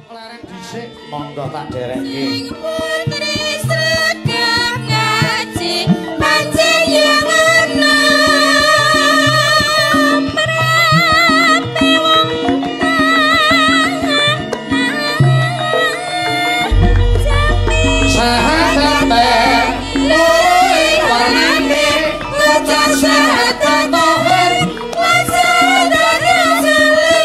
Leren dhisik monggo tak derekke. Sing putri sregep ngaji pancen yo ngono. Mrate wong tanah jami Sahadate warnane maca syahadat tohir maca rasuli.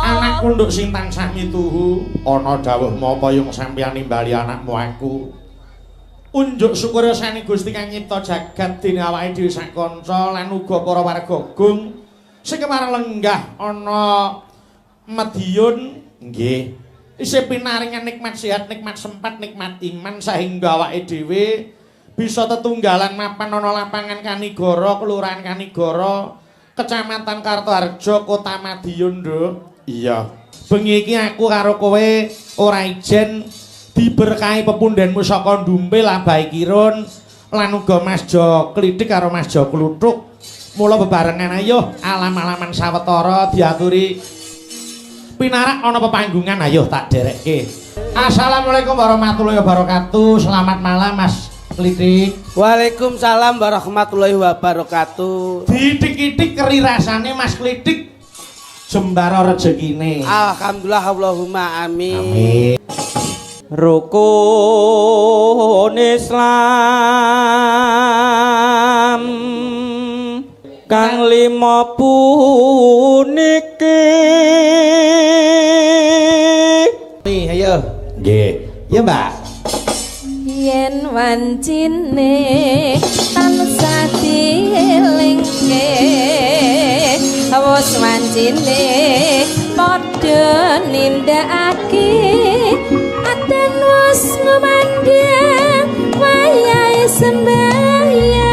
Anakku nduk sing tansah mituhu ana dawuh mapa yung sampeyan nimbali anakmu aku. Unjuk syukur sani Gusti kang nyipta jagat dene awake dhewe sak kanca lan uga para warga gung sing kemareng lenggah ana Madiun nggih. Isih pinaringan nikmat sehat, nikmat sempat, nikmat iman sehingga awake dhewe bisa tetunggalan mapan ana lapangan Kanigara, Kelurahan Kanigara, Kecamatan Kartoharjo, Kota Madiun, Nduk. Iya. Bengi iki aku karo kowe ora ijen diberkahi pepundhenmu saka Ndumpil Abai Kirun lan uga Mas Jo Klithik karo Mas Jo Kluthuk. Mula bebarengan ayo alam-alaman sawetara diaturi pinarak ana pepanggungan ayo tak derekke. Assalamualaikum warahmatullahi wabarakatuh. Selamat malam Mas Klithik. Waalaikumsalam warahmatullahi wabarakatuh. Diitik-itik keri rasane Mas Klithik jembara rejekine. Alhamdulillah Allahumma amin. Amin. Rukun Islam kang lima puniki. Nih ayo. Nggih. Ya, Mbak. Yen wancine tansah dielingke wis wancine padha nindakake adan wis ngumandhang wayahe sembahyang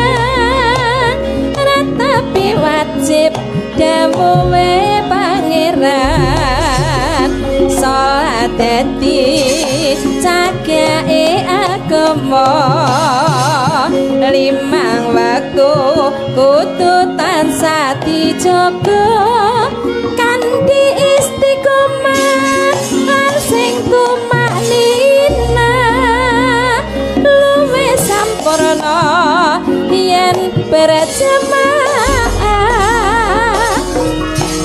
ratapi wajib dawuhe pangeran salat dadi cagake agama. agama limang wektu kudu tansah dijaga kanthi istiqomah lan sing tumaknina luwih sampurna yen berjamaah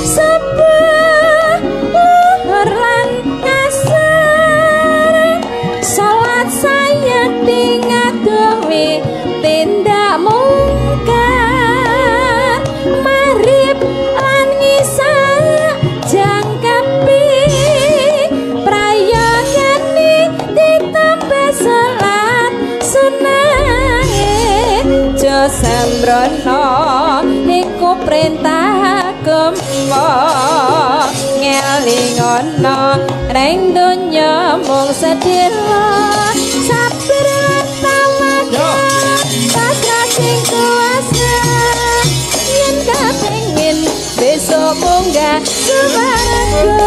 subuh luhur lan ngasar salat sayekti ngadowi tindak mungkar marib lan ngisa jangkepi prayogane ditambah salat sunahe aja sembrono iku perintah agama ngelingono reng donya mung sedhela sabar lan tawakal pasrah sing kuasa yen kepengin besok munggah swarga.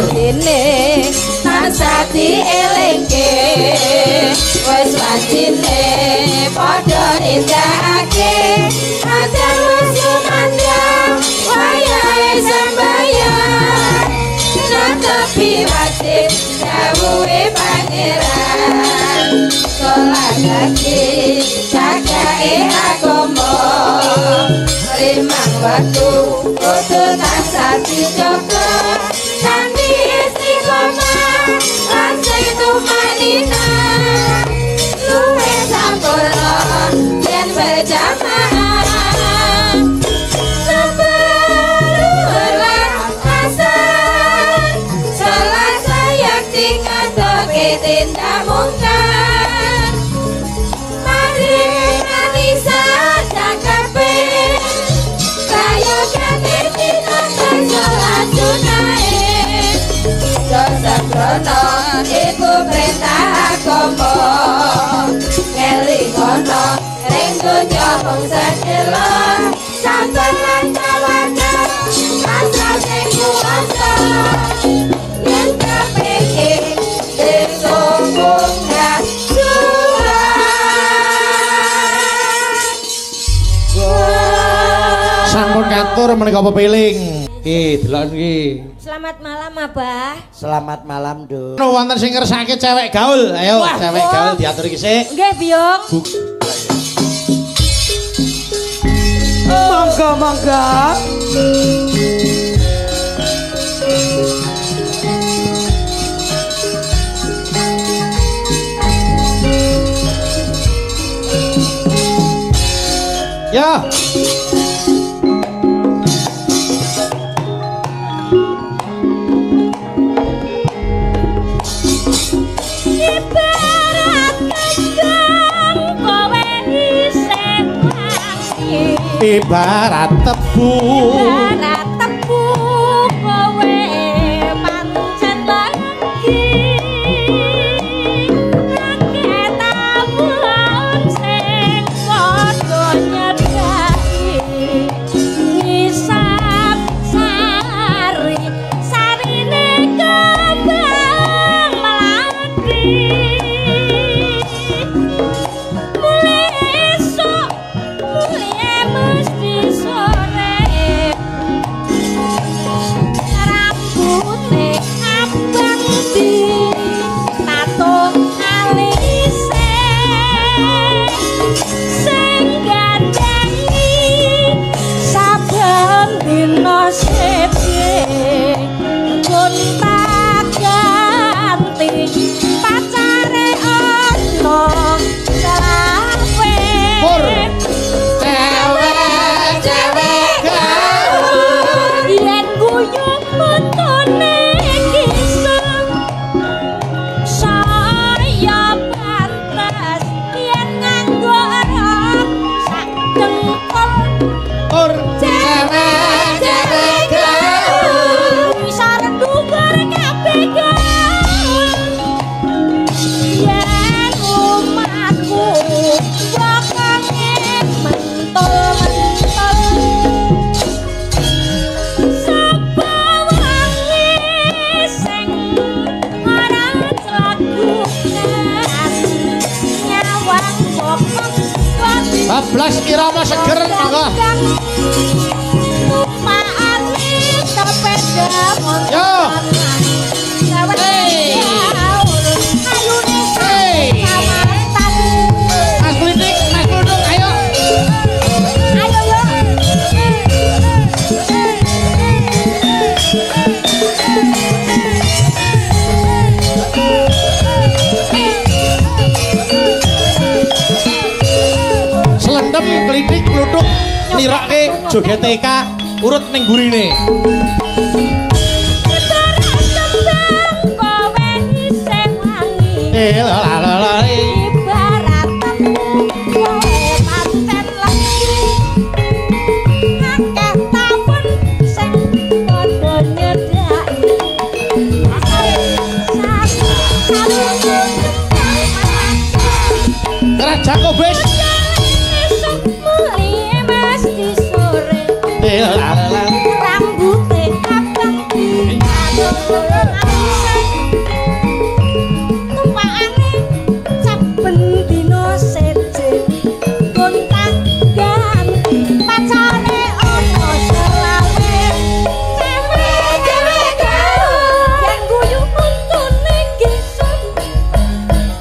Dene tansah dielingke wis wajine padha nindakake ajar wis sumandhang wayahe sembayang netepi wajib dawuhe pangeran salat haji jagae agama limang wektu kudu tansah dijaga kanthi istiqomah lan sing tumanina luwih sampurna yen berjamaah subuh lan asar salat sayekti ngadoke tindak mungkar maghrib lan isya jangkepe prayogane ditambah salat sunahe sembrono iku perintah agama ngelingono ring donya mung sedhela sabar lan tawakal pasrah sing kuwasa yen kepengin besok munggah swarga. Sampun katur menika pepiling. Ki delok iki. Selamat malam Abah. Selamat malam, Nduk. Wonten sing ngersake cewek gaul. Ayo, wah, cewek gaul diatur iki sik. Nggih, Biyung. Monggo, monggo. Ya. Ibarat kembang kowe isih wangi. Ibarat tebu. Ibarat tebu kowe pancen lagi. Akeh tawon sing padha nyedaki. Ngisap sari, sarine kembang melati. Mulai esuk, mulai mesti sore. Wes irama seger monggo. Tumpakane sepeda motor. Yo. Hey. Hey. Mas Klitik, Mas Kluduk, ayo. Ayo yo. Selendem klitik kluthuk nirake joget TK urut ning gurine. Eh la la la la. Ibarat kowe pancen legi. Akeh tawon sing padha nyedhaki. Kerajaan Kobis. Esuk muli mesti sore. Eh la la la. Rambute abang tumpakane saben dina seje gonta ganti pacare ana selawe cewek-cewek gaul yen guyu untune gesuk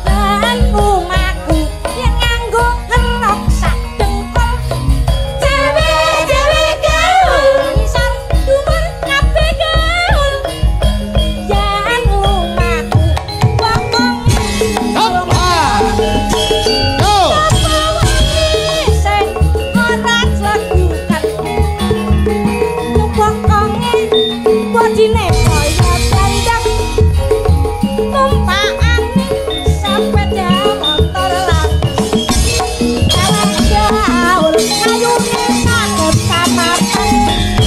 lan umaku yen nganggo ngerok sak dengkul cewek-cewek gaul ngisor dhuwur kabeh gaul yen umaku bokong. Hop. Ah. Yo. Sing ora slegukan bokonge bodine kaya dandang tumpakane sepeda motor lan cewek gaul ayune saged samapan.